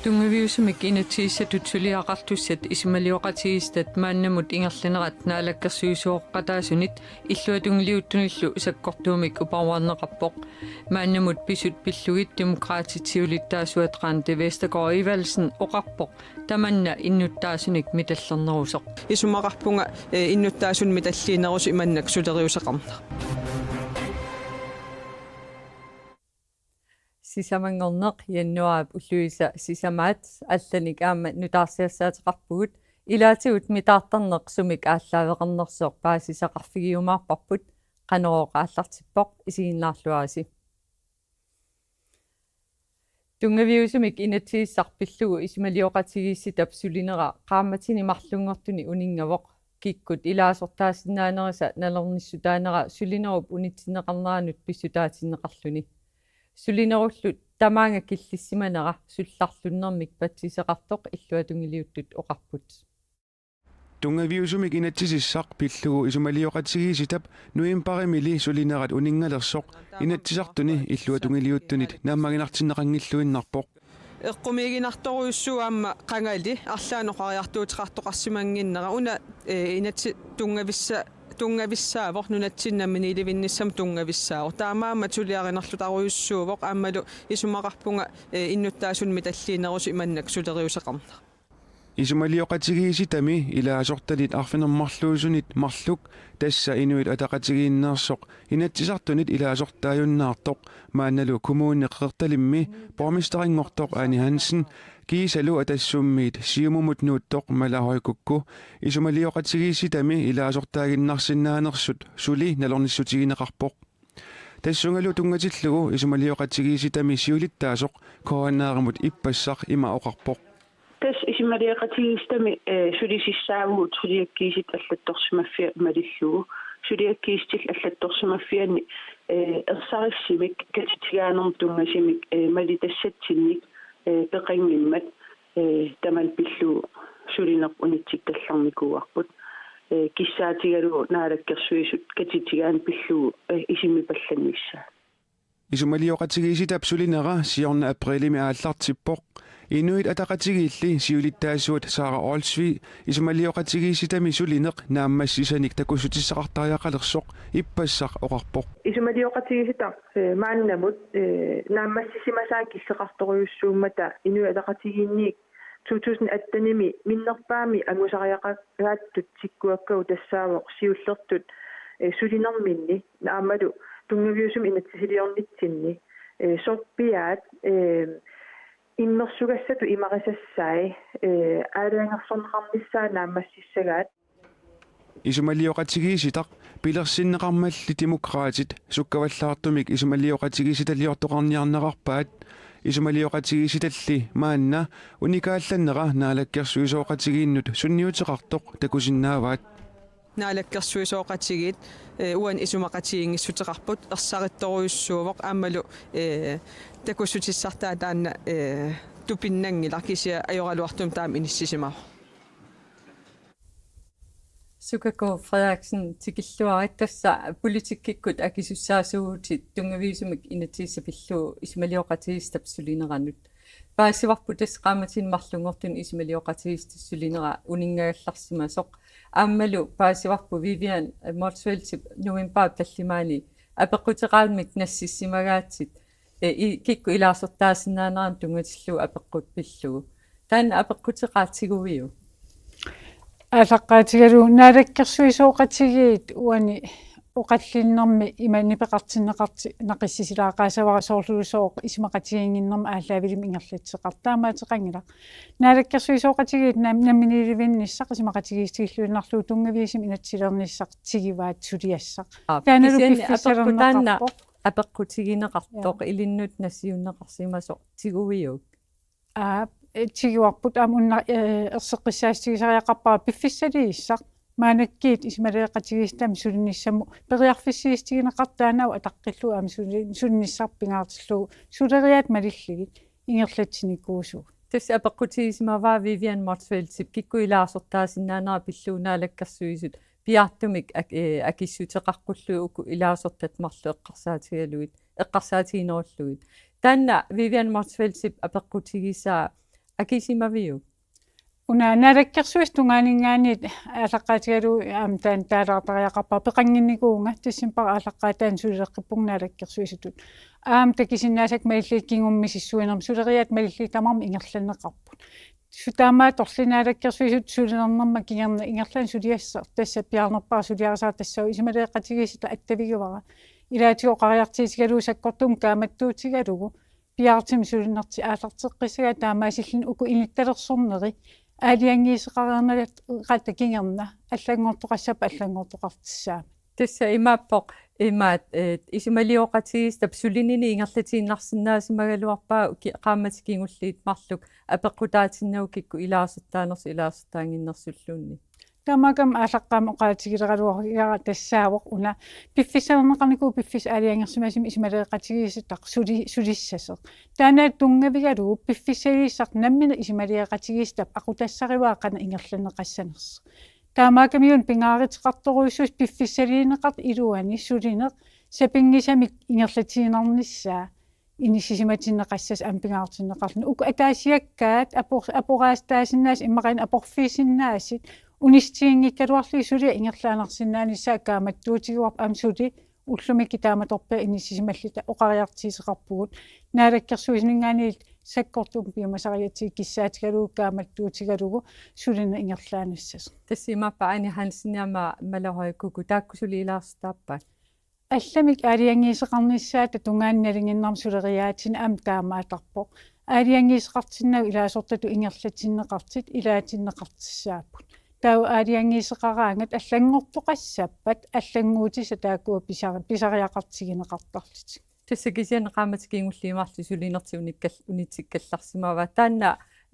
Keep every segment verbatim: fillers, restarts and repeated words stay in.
Tunngaviusumik inatsisissatut suliaqartussat isumalioqatigiissitat maannamut ingerlanerat naalakkersuisooqataasunit illuatungiliuttunillu sakkortuumik uparuarneqarpoq. Maannamut pisut pillugit Demokraatit siulittaasuat Randi Vestergaard Evaldsen oqarpoq tamanna innuttaasunik mitallernerusoq. Isumaqarpunga, eh, innuttaasunik mitalliinerusoq imannak suleriuseqarneq. Sisamanngorneq januaarip ulluisa sisamaat allanik aamma nutaarsiassaateqarpugut, ilaatigut mitaartarneq sumik aallaaveqarnersoq paasisaqarfigiumaarparput, Qanorooq aallartippoq, isiginnaarluarisi. Tunngaviusumik inatsisissaq pillugu isumalioqatigiissitap sulinera qaammatini marlunngortuni uninngavoq, kikkut ilaasortaasinnaanerisa nalornissutaanera sulinerup unitsinneqarneranut pissutaatinneqarluni. Sulinerullu tamaanga killissimanera sullarlunnermik patsiseqartoq illuatungiliuttut oqarput. Tunngaviusumik inatsisissaq pillugu isumalioqatigiissitap novembarimili sulinerat uninngalersoq Inatsisartuni illuatungiliuttunit naammaginartinneqanngilluinnarpoq. Eqqumiiginartorujussuuvoq aamma qangali arlaannik oqariartuuteqartoqarsimannginnera, una, eh, inatsit tunngavissa-, tunngavissaavoq, nunatsinni namminiilivinnissamut tunngavissaavoq. Taamaammat suliarinerlutarujussuuvoq, aammalu isumaqarpunga, eh, innuttaasunik mitalliinerusoq imannak suleriuseqarneq. Isumalioqatigiissitami ilaasortanit arfineq-marluusunit marluk, tassa Inuit Ataqatigiinneersoq Inatsisartunit ilaasortaajunnaartoq, maannalu Kommune Qeqertalimmi borgmesterinngortoq Ane Hansen, kiisalu Atassummiit Siumumut nuuttoq Mala Høy Kúko, isumalioqatigiissitami ilaasortaaginnarsinnaanersut suli nalornissutigineqarpoq. Tassungalu tunngatillugu isumalioqatigiissitami siulittaasoq K N R-imut ippassaq ima oqarpoq. Tassa isumalioqatigiissitami, eh, sulisissaavugut suliakkiissutit allattorsimaffiat malillugu. Suliakkiissutillu allattorsimaffianni, eh, ersarissummik katitigaanermut tunngasumik, eh, malitassatsinnik, eh, peqanngimmat, eh, tamanna pillugu sulineq unitsikkallarnikuuarput. Eh, kissaatigalugu Naalakkersuisut katitigaaneq pillugu, eh, isumipallannissaa. Isumalioqatigiissitap sulinera siorna aprilimi aallartippoq. Inuit Ataqatigiilli siulittaasuat Sara Olsvig isumalioqatigiissitami sulineq naammassisanik takussutissaqartariaqalersoq ippassaq oqarpoq. Isumalioqatigiissitaq, eh, maannamut, eh, naammassisimasaat killeqartorujussuummata Inuit Ataqatigiinniit to tusind atten-imi minnerpaamik angusariaqagaattut tikkuakkagut tassaavoq siullertut, eh, sulinerminni aammalu tunngaviusumik inatsisiliornitsinni, eh, sorpiaat, eh, immersugassatut imarisassai, eh, aalajangersorneqarnissaat naammassissagaat. Isumalioqatigiissitaq pilersinneqarmalli Demokraatit sukkavallaartumik isumalioqatigiissitaliortoqarniarnerarpaat. Isumalioqatigiissitalli maanna unikaallannera naalakkersuisooqatigiinnut sunniuteqartoq takusinnaavaat. Naalakkersuisooqatigiit, eh, uani isumaqatigiinngissuteqarput, ersarittorujussuuvoq aammalu, eh, takussutissartaa taanna, eh, tupinnanngilaq, kisianni ajoraluartumik taama inissisimavoq. Sukako Frederiksen, tikilluarit, tassa politikkikkut akisussaasuuvutit tunngaviusumik inatsisissaq pillugu isumalioqatigiissitap sulineranut. Paasivarput tassa qaammatini marlunngortuni isumalioqatigiissitap sulinera uninngagallarsimasoq. Aammalu paasivarput Vivian Motzfeldtip novembarip tallimaani apeqquteqarnermik nassissimagaatsit, eh, i-, kikkut ilaasortaasinnaaneranut tunngatillugu apeqqut pillugu. Taanna apeqquteqaat tiguviuk? Aallaqqaatigalugu naalakkersuisooqatigiit uani oqallinnermi ima nipeqartinneqarti-, -neqassisilaaqaasavara, soorlulusooq isumaqatigiinnginnermi aallaavilimmi ingerlatseqartoq. Taamaattoqanngilaq. Naalakkersuisooqatigiit nam-, namminiilivinnissaq isumaqatigiissutigilluinnarlugu tunngaviusumik inatsisiliornissaq tiguaat suliassaq. Aa, taannalu kisianni apeqqut taanna piffissalerneqarpoq. Apeqqutigineqartoq. Ja. Ilinnut nassiunneqarsimasoq tiguviuk? Aa, eh, tiguarput aamma una, eh, erseqqissaatigisariaqarpara piffissaliissaq. Maannakkut isumalioqatigiissitami sulinissamut periarfissiissutigineqartoq taanna ataqqillugu aamma suli-, sulinissaq pingaartillugu suleriaatsit malillugit ingerlatsinikuusugut. Tassa apeqqutigisimavaa Vivian Motzfeldtip kikkut ilaasortaasinnaanera pillugu Naalakkersuisut Piaartumik ak-, ee, akissuteqaqqullugit uku ilaasortat marluk eqqarsaatigalugit, eqqarsaatiginerullugit. Taanna Vivian Motzfeldtip apeqqutigisaa akisimaviuk? Una Naalakkersuisut tungaaninngaanniit aallaqqaatigalugu aamma taanna taalaartariaqarpara, peqannginnikuuvunga, decembarip aallaqqaataani sulileqqippunga Naalakkersuisutut. Aamma takusinnaasakka malillugu kingumut misissuinermi suleriaatsit malillugit tamarmik ingerlanneqarput. Su-, taamaattorli Naalakkersuisut sulinerma kingorna ingerlaannaq suliassaq tassa piaarnerpaaq suliarisara tassaavoq isumaleqatigiissitaq attavigivara. Ilaatigut oqariartuutigalugu sakkortuumik kaammattuutigalugu piaartumik sulinertik aallarteqqissagaat taamaasilluni uku inuttalersorneri aalajangiiseqareernerat kingorna allanngortoqassappat allanngortoqartussaammat. Tassa imaappoq imaat, ee, isumalioqatigiissitap sulinini ingerlatiinnarsinnaasimagaluarpaa ki-, qaammatit kingulliit marluk apeqqutaatinnagu kikkut ilaasortaanersut ilaasortaannginnersulluunniit. Taamaakkami aallaqqaammut oqaatigileraluarpara tassaavoq una piffissalerneqarnikuuvoq piffissap aalajangersimasumi isumaleqatigiissitaq suli-, sulissasoq. Taanna tunngavigalugu piffissaliissaq nammineq isumaleqatigiissitap aqutassarivaa qanoq ingerlanneqassanersoq. Taamaakkamiuna pingaaruteqartorujussuusoq piffissaliineqartut iluanni sulineq sapinngisamik ingerlatiinnarnissaa inissisimatinneqassasoq aamma pingaartinneqarluni. Uku ataasiakkaat apor-, aporaassutaasinnaasut immaqa aporfiusinnaasut unissutiginngikkaluarlugit suliaq ingerlaannarsinnaanissaa kaammattuutigaarput aamma suli ullumikkut taamatorpiaq inissisimalluta oqariartuuteqarpugut. Naalakkersuisuninngaanniit sakkortuumik piumasarigatsigu kissaatigalugu kaammattuutigalugu sulineq ingerlaannassasoq. Tassa imaappa Ane Hansen aamma Mala Høy Kúko taakku suli ilaasortaappaat? Allamik aalajangiisoqarnissaata tungaanut nalinginnaasumik suleriaatsinik aamma taamaattarpoq. Aalajangiisoqartinnagu ilaasortatut ingerlatinneqartut ilaatinneqartussaapput. Taava aalajangiisoqaraangat allanngortoqassappat allannguutissat taakkua pisari-, pisariaqartigineqartarlutik. Tassa kisianni qaammatit kingulliit marluk sulinertik unikkal-, unitsikkallarsimavaat. Taanna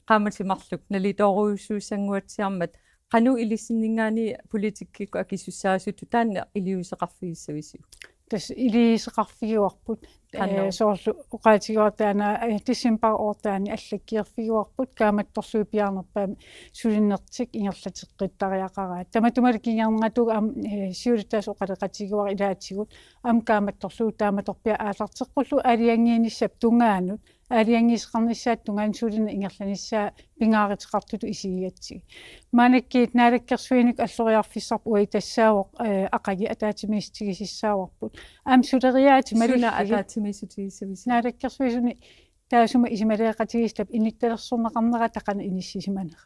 qaammatit marluk nalitoorujussuussannguatsiarmat qanoq ilissinninngaanniit politikkikkut akisussaasutut taanna iliuuseqarfigissavisiuk? Tassa iliuuseqarfigivarput. Qanoq? Ee, soorlu oqaatigaara taanna, ee, decembarip oortaani allakkiorfigivarput kaammattorlugit piaarnerpaamik sulinertik ingerlateqqittariaqaraat. Tamatumalu kingornatigut aamma, ee, siulittaasup oqaloqatigaara ilaatigut aamma kaammattorlugu taamatorpiaq aallarteqqullugu aalajangiinissap tungaanut aalajangiisoqarnissaata tungaanut sulineq ingerlanissaa pingaaruteqartutut isigigatsigu. Maannakkut naalakkersuinikkut alloriarfissarput uagut tassaavoq, ee, aqagu ataatsimiissutigisussaavarput. Aamma suleriaatsit Suna malillugit ataatsimiissutigissavisi? Naalakkersuisuni taassuma isumaleqatigiissitap inuttalersorneqarnerata qanoq inissisimanera.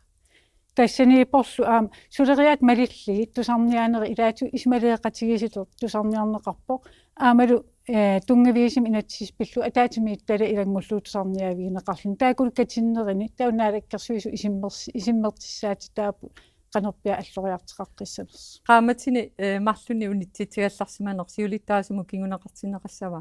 Tassaniipporlu aamma suleriaatsit malillugit tusarniaanerit ilaatigut isumaleqatigiissitut tusarniarneqarpoq. Aammalu, ee, tunngaviusumik inatsisissaq pillugu ataatsimiititaliaq ilanngullugu tusarniaavigineqarluni. Taakkulu katinnerini taava naalakkersuisut isimmers-, isummertussaatitaapput qanorpiaq alloriartoqaqqissanersoq. Qaammatini, ee, marlunnik unitsitsigallarsimaneq siulittaasumut kinguneqartinneqassava?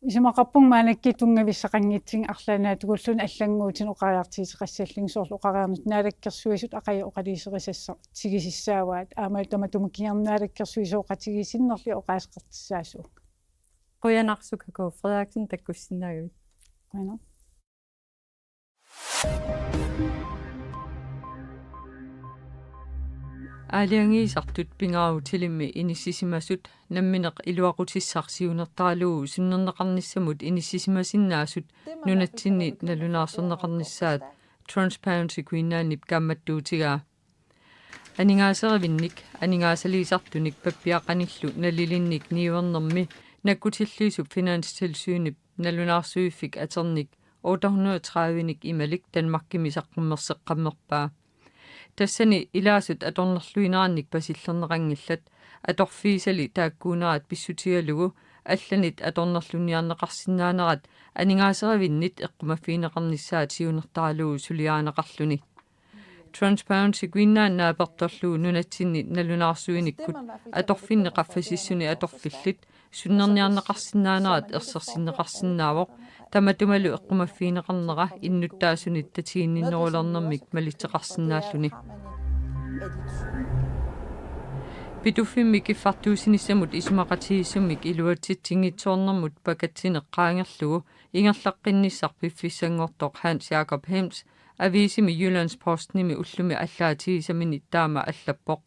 Isumaqarpunga maannakkut tunngavissaqanngitsumik arlaannaatigulluni allannguutinut oqariartuuteqassallunga soorlu oqariarneq naalakkersuisut aqagu oqaluuserisassat tigusissaavaat aamma tamatuma kingorna naalakkersuisooqatigiit sinnerlugit oqaaseqartussaasugut. Qujanaq Suka K. Frederiksen takkussinnaagavit. Qujanaq. Aalajangiisartut pingaarutilimi inissisimasut nammineq iluaqutissaq siunertaralugu sunnerneqarnissamut inissisimasinnaasut nunatsinni nalunaarsorneqarnissaat Transparency Greenlandip kaammattuutigaa. Aningaaserivinnik aningaasaliisartunik pappiaqqanillu nalilinnik niuernermi nakkutilliisup Finanstilsynip nalunaarsuiffik atornik otte hundrede og tredive-nik imalik Danmarkimi saqqummerseqqammerpaa. Tassani ilaasut atornerluinerannik pasillerneqanngillat, atorfigisali taakkuunerat pissutigalugu allanit atornerlunniarneqarsinnaanerat aningaaserivinnit eqqumaffigineqarnissaat siunertaralugu suliarineqarluni. Transparency Greenland naapertorlugu nunatsinni nalunaarsuinikkut atorfinni qaffasissuni atorfillit sunnerniarneqarsinnaanerat ersersinneqarsinnaavoq, tamatumalu eqqumaffigineqarnera innuttaasunit tatiginninnerulernermik malitseqarsinnaalluni. Pituffimmi kiffartuussinissamut isumaqatigiissummik iluatsitsinngitsoornermut pakatsineq qaangerlugu ingerlaqqinnissaq piffissanngortoq Hans Jakob Hems aviisimi Jyllands-Postenimi ullumi allaatigisaminik taama allappoq.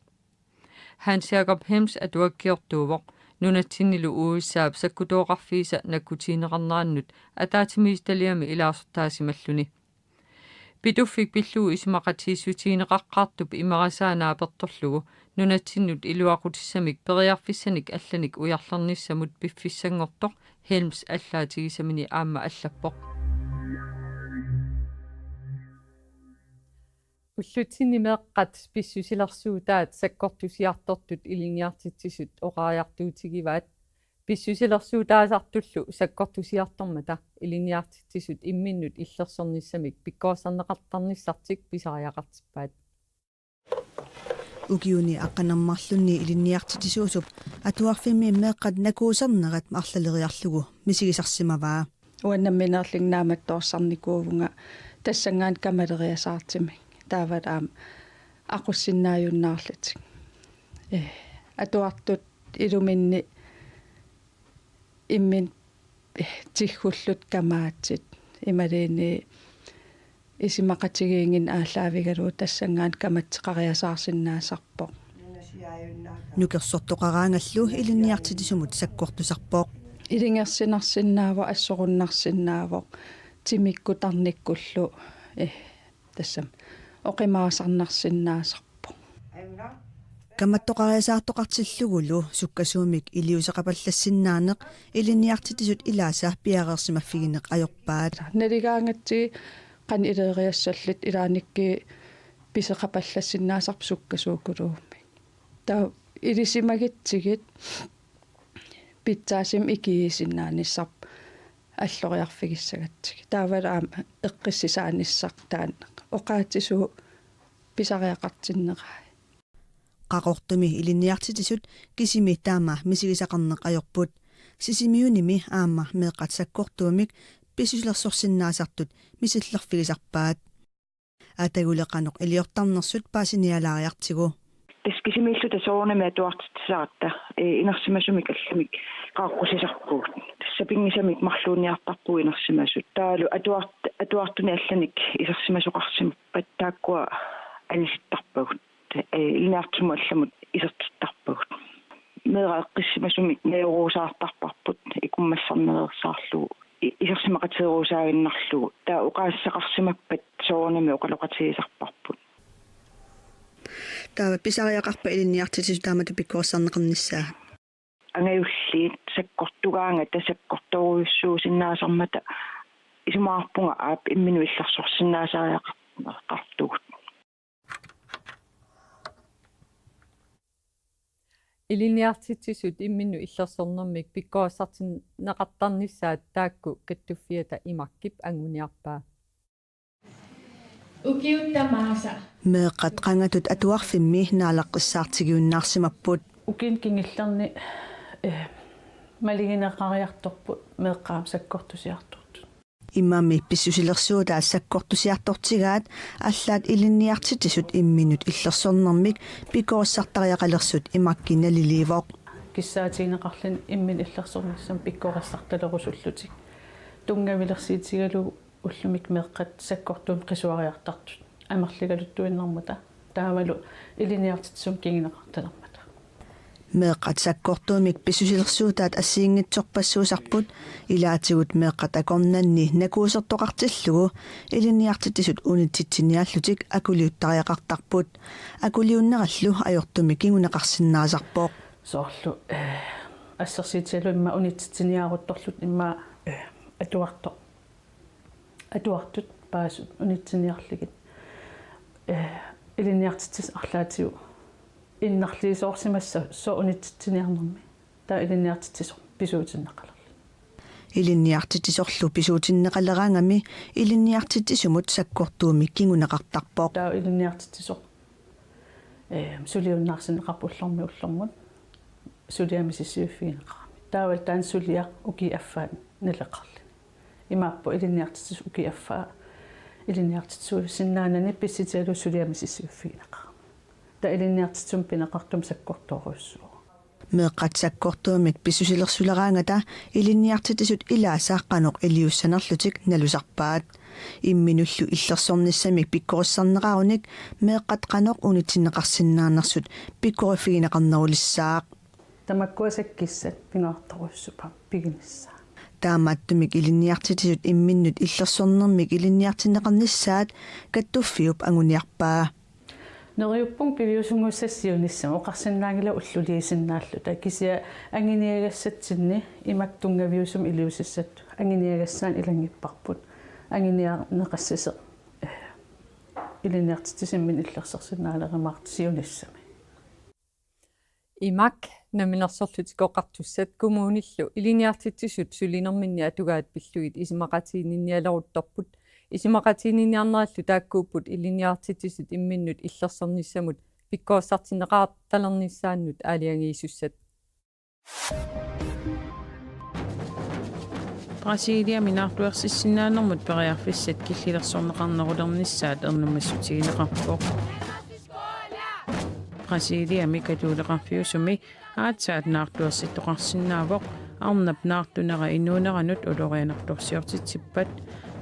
Hans Jakob Helms atuakkiortuuvoq, nunatsinnilu U S A-p sakkutooqarfiisa nakkutigineqarnerannut ataatsimiititaliami ilaasortaasimalluni. Pituffik pillugu isumaqatigiissutigineqaqqaartup imerasaa naapertorlugu nunatsinnut iluaqutissamik periarfissanik allanik ujarlernissamut piffissanngortoq Helms allaatigisamini aamma allappoq. Ullutsinni meeqqat pissusilersuutaat sakkortusiartortut ilinniartitsisut oqariartuutigivaat. Pissusilersuutaasartullu sakkortusiartormata ilinniartitsisut imminnut illersornissamik pikkorissarneqartarnissartik pisariaqartippaat. Ukiuni aqqaneq-marlunni ilinniartitsisuusup atuarfimmi meeqqat nakuusernerat arlaleriarlugu misigisarsimavaa. Uanga nammineerlunga naammattoorsarnikuuvunga tassanngaannaq kamaleriasaartumik. Taava aamma aqussinnaajunnaarlutik. Eh, atuartut iluminni imminnut, eh, tiggullutik kamaattutit. Imaluunniit isumaqatigiinngitsut aallaavigalugu tassanngaannaq kamatseqariasaarsinnaasarpoq. Nukersortoqaraangallu ilinniartitsisumut sakkortusarpoq. Ilungersunarsinnaavoq, assorunnarsinnaavoq, timikkut tarnikkullu, eh, tassami oqimaasarnarsinnaasarpoq. Kamattoqariasaartoqartillugulu sukkasuumik iliuuseqapallassinnaaneq ilinniartitsisut ilaasa piareersimaffigineq ajorpaat. Naligaangatsigit qanoq ileriassallutit, ilaannikkut pisoqapallassinnaasarput sukkasuukuluummik. Taava ilisimagutsigit pitsaasumik ikiuisinnaanissarput alloriarfigissagatsigit. Taavalu aamma eqqissisaanissaq taanna oqaatsisuut pisariaqartinnerai. Qaqortumi ilinniartitsisut kisimi taama misigisaqarneq ajorput. Sisimiunimi aamma meeqqat sakkortuumik pissusilersorsinnaasartut misillerfigisarpaat. Ataguli qanoq iliortarnersut paasinialaariartigu. Tassa kisimiilluta soorunami atuartitsisaratta, eh, inersimasumik allamik qaaqqusisarpugut. Tassa sapinngisamik marluunniartarpugut inersimasut. Taavalu atuart-, atuartunik allanik isersimasoqarsimappat taakkua anisittarpagut. Eh, ilinniartitsisumut allamut isertittarpagut. Meeraq eqqissimasumik najoruusaartarparput, ikummassarnereersaarlugu, i-, isersimaqatigeruusaaginnarlugu. Taava oqaaseqarsimappat soorunami oqaloqatigisarparput. Taava pisariaqarpa ilinniartitsisut taamatut pikkorissarneqarnissaa? Angajulliit sakkortugaangata sakkortorujussuusinnaasarmata isumaqarpunga aap imminut illersorsinnaasariaqartugut. Ilinniartitsisut imminnut illersornermik pikkorissartinneqartarnissaat taakku kattuffiata Imakkip anguniarpaa. Ukiut tamaasa. Meeqqat qangatut atuarfimmi naalaqqissaartigiunnaarsimapput. Ukiuni kingullerni, eh, malugineqariartorput meeqqat aamma sakkortusiartortut. Imaammi pissusilersuutaat sakkortusiartortigaat allaat ilinniartitsisut imminnut illersornermik pikkorissartariaqalersut Imakki naliliivoq. Kissaatigineqarluni imminut illersornissamut pikkorissartalerusullutik. Tunngavilersuutigalugu ullumi meeqqat sakkortuumik qisuariartartut amerligaluttuinnarmata. Taavalu ilinniartitsisumik kinguneqartalermata. Meeqqat sakkortuumik pissusilersuutaat assigiinngitsorpassuusarput, ilaatigut meeqqat akornanni nakuusertoqartillugu ilinniartitsisut unitsitsiniaallutik akuliuttariaqartarput. Akuliunnerallu ajortumik kinguneqarsinnaasarpoq. Soorlu, eh, assersuutigalugu immaqa unitsitsiniaruttorlutik immaqa, eh, atuartoq. Atuartut paasut unitsiniarlugit. Eh, ilinniartitsisut arlaatigut innarliisoorsimassapput sooq unitsitsiniarnermi. Taava ilinniartitsisoq pisuutinneqalerluni. Ilinniartitsisorlu pisuutinneqaleraangami ilinniartitsisumut sakkortuumik kinguneqartarpoq. Taava ilinniartitsisoq, eh, suliunnaarsinneqarpoq ullormiit ullormut suliamik misissuiffigineqarami. Taavalu taanna suliaq ukiup affaani naleqarluni. Imaappoq ilinniartitsisut ukiup affaa ilinniartitsisuusinnaanani pissutigalugu suliamik misissuiffigineqarami. Taava ilinniartitsisumik pineqartumik sakkortoorujussuuvoq. Meeqqat sakkortuumik pissusilersuleraangata ilinniartitsisut ilaasa qanoq iliussanerlutik nalusarpaat. Imminullu illersornissamik pikkorissarneqarunik meeqqat qanoq unitsinneqarsinnaanersut pikkoriffigineqarnerulissaaq. Tamakkua sakkissat pingaartorujussuupput piginissaat. Taamaattumik ilinniartitsisut imminnut illersornermik ilinniartinneqarnissaat kattuffiup anguniarpaa. Neriuppunga piviusunngussassiuunissami oqarsinnaanngilanga ulluliisinnaalluta, kisianni anguniagassatsinni imatut tunngaviusumik iliuusissatut anguniagassaanik ilanngupparput anguniarneqassasoq, eh, ilinniartitsisut imminnut illersorsinnaalerimaartut siunissami. Imak, Namminersorlutik Oqartussat, kommunillu ilinniartitsisut sulinerminni atugaat pillugit isumaqatiginninnialeruttorput. Isumaqatiginninniarnerillu taakkuupput ilinniartitsisut imminnut illersornissamut pikkorissartinneqartalernissaannut aalajangiisussat. Brasiliami naartuersissinnaanermut periarfissat killilersorneqarnerulernissaat ernumassutigineqarpoq. Brasiliami katuuleqarfiusumi aatsaat naartuersittoqarsinnaavoq arnap naartunera inuuneranut ulorianartorsiortitsippat,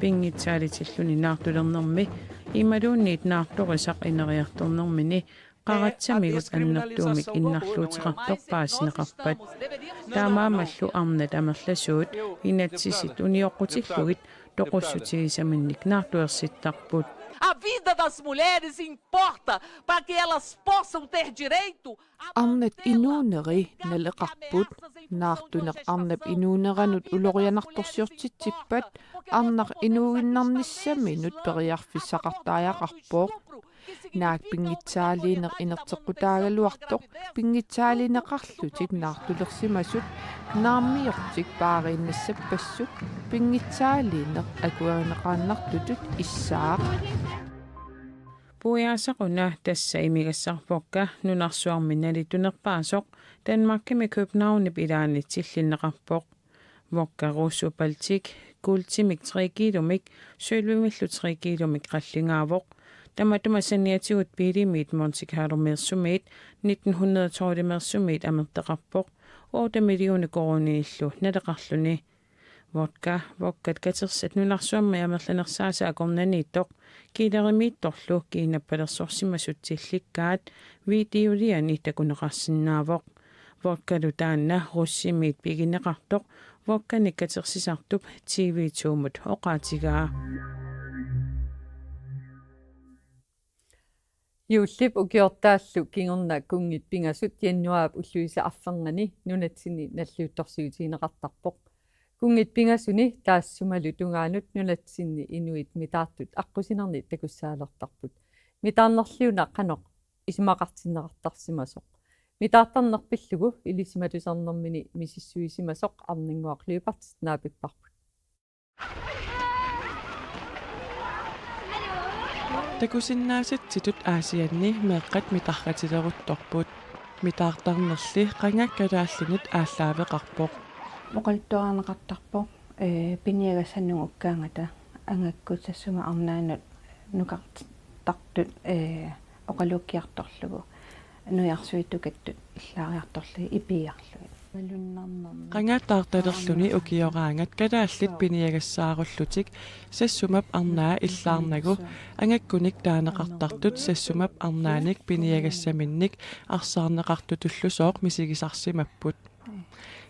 pinngitsaalitilluni naartulernermi imaluunniit naartorisaq ineriartornermini qaratsamigut annertuumik innarluuteqartoq paasineqarpat. Taamaammallu arnat amerlasuut inatsisit unioqqutillugit toqussutigisaminnik naartuersittarput. A vida das mulheres importa para que elas possam ter direito a Arnat inuuneri naleqarput, naartuneq arnap inuuneranut ulorianartorsiortitsippat arnaq inuuinnarnissaminut periarfissaqartariaqarpoq. Naak pinngitsaaliineq inerteqqutaagaluartoq pinngitsaaliineqarlutik naartulersimasut naarmiortik paariinnassappassuit pinngitsaaliineq akuerineqaannartutut issaaq. Puiaasaq una tassa imigassaq Vodka nunarsuarmi nalitunerpaasoq Danmarkimi Københavnip ilaani tillinneqarpoq. Vodka Russo Baltic kuultimik tre kiilumik, sølvimillu tre kiilumik qallingaavoq. Tamatuma saniatigut biilimiit Monte Carlomeersumiit nitten hundrede tolvimeersumiit amertaqarpoq, otte millioner koruuniillu naleqarluni. Vodka, Vodkat katersat nunarsuarmi amerlanersaasa akornanniittoq, kiilerimiittorlu kiinappalersorsimasut tillikkaat videoliani takuneqarsinnaavoq. Vodkalu taanna Russimiit pigineqartoq Vodkanik katersisartup T V to-mut oqaatigaa. Juullip ukiortaallu kingorna kunngit pingasut januaarip ulluisa arfernganni nunatsinni nalliuttorsiutigineqartarpoq. Kunngit pingasuni taassumalu tungaanut nunatsinni inuit mitaartut aqqusinerni takussaalertarput. Mitaarnerli una qanoq isumaqartinneqartarsimasoq. Mitaartarneq pillugu ilisimatusarnermini misissuisimasoq Arnannguaq Lyberth naapipparput. Takusinnaasatsitut Aasianni meeqqat mitaarratileruttorput. Mitaartarnerli qanga kalaallinit aallaaveqarpoq. Oqaluttuarineqartarpoq, ee, piniagassannut ukkaangata angakkut Sassuma Arnaanut nukartartut, ee, oqaluukkiartorlugu. Nujarsuit tukattut illaariartorlugit ipiiarlugit. Qanga taartalerluni ukioraangat kalaallit piniagassaarullutik Sassumap Arnaa illaarnagu angakkunik taaneqartartut Sassumap Arnaanik piniagassaminnik arsaarneqartutullusooq misigisarsimapput.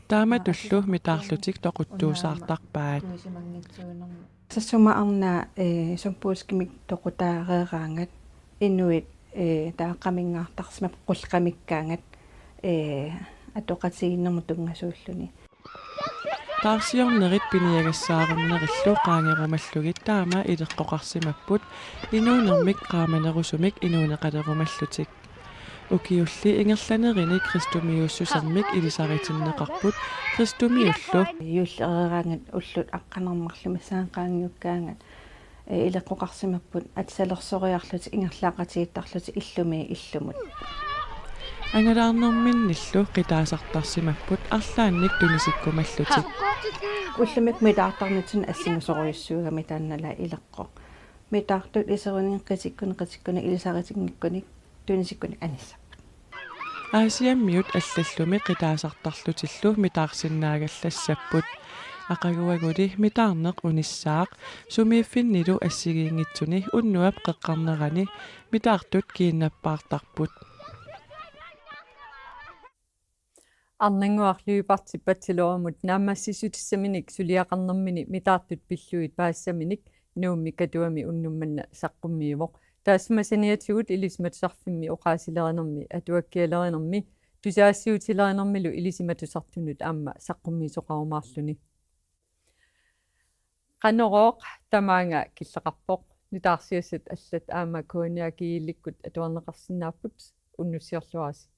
Taamatullu mitaarlutik toquttuusaartarpaat. Sassuma Arnaa, ee, symbolskimik toqutaareeraangat inuit, ee, taava qaminngaartarsimapput qulleq qamikkaangat, ee, atoqatigiinnermut tunngasuulluni. Taarsiornerit piniagassaarunnerillu qaangerumallugit taama ileqqoqarsimapput inuunermik qaamanerusumik inuuneqalerumallutik. Ukiulli ingerlanerini kristumiussusermik ilisaritinneqarput kristumiullu. Juullereeraangat ullut aqqaneq-marluk missaanni qaangiukkaangat, ee, ileqqoqarsimapput atisalersoreerlutik ingerlaaqatigiittarlutik illumi illumut. Angalaarnerminnillu qitaasartarsimapput arlaannik tunisikkumallutik. Ullumikkut mitaartarnitsinni assingusorujussuugami taannala ileqqoq. Mitaartut iseruninnga qitikkunik qitikkunik ilisaritinngikkunik tunisikkunik anissapput. Aasiammiut allallumi qitaasartarlutillu mitaarsinnaagallassapput. Aqaguaguli mitaarneq unissaaq, sumiiffinnilu assigiinngitsuni unnuap qeqqarnerani mitaartut kiinnappaartarput. Arnannguaq Lyberthip bachelorimut naammassissutissaminik suliaqarnermini mitaartut pillugit paasissaminik Nuummi Katuami unnuk manna saqqummiivoq. Taassuma saniatigut Ilisimatusarfimmi oqaasilerinermi, atuakkialerinermi, tusagassiuutilerinermilu Ilisimatusartunut aamma saqqummiisoqarumaarluni. Qanorooq tamaanga killeqarpoq. Nutaarsiassat allat aamma K N R G-ilikkut atuarneqarsinnaapput. Unnussiorluarisi.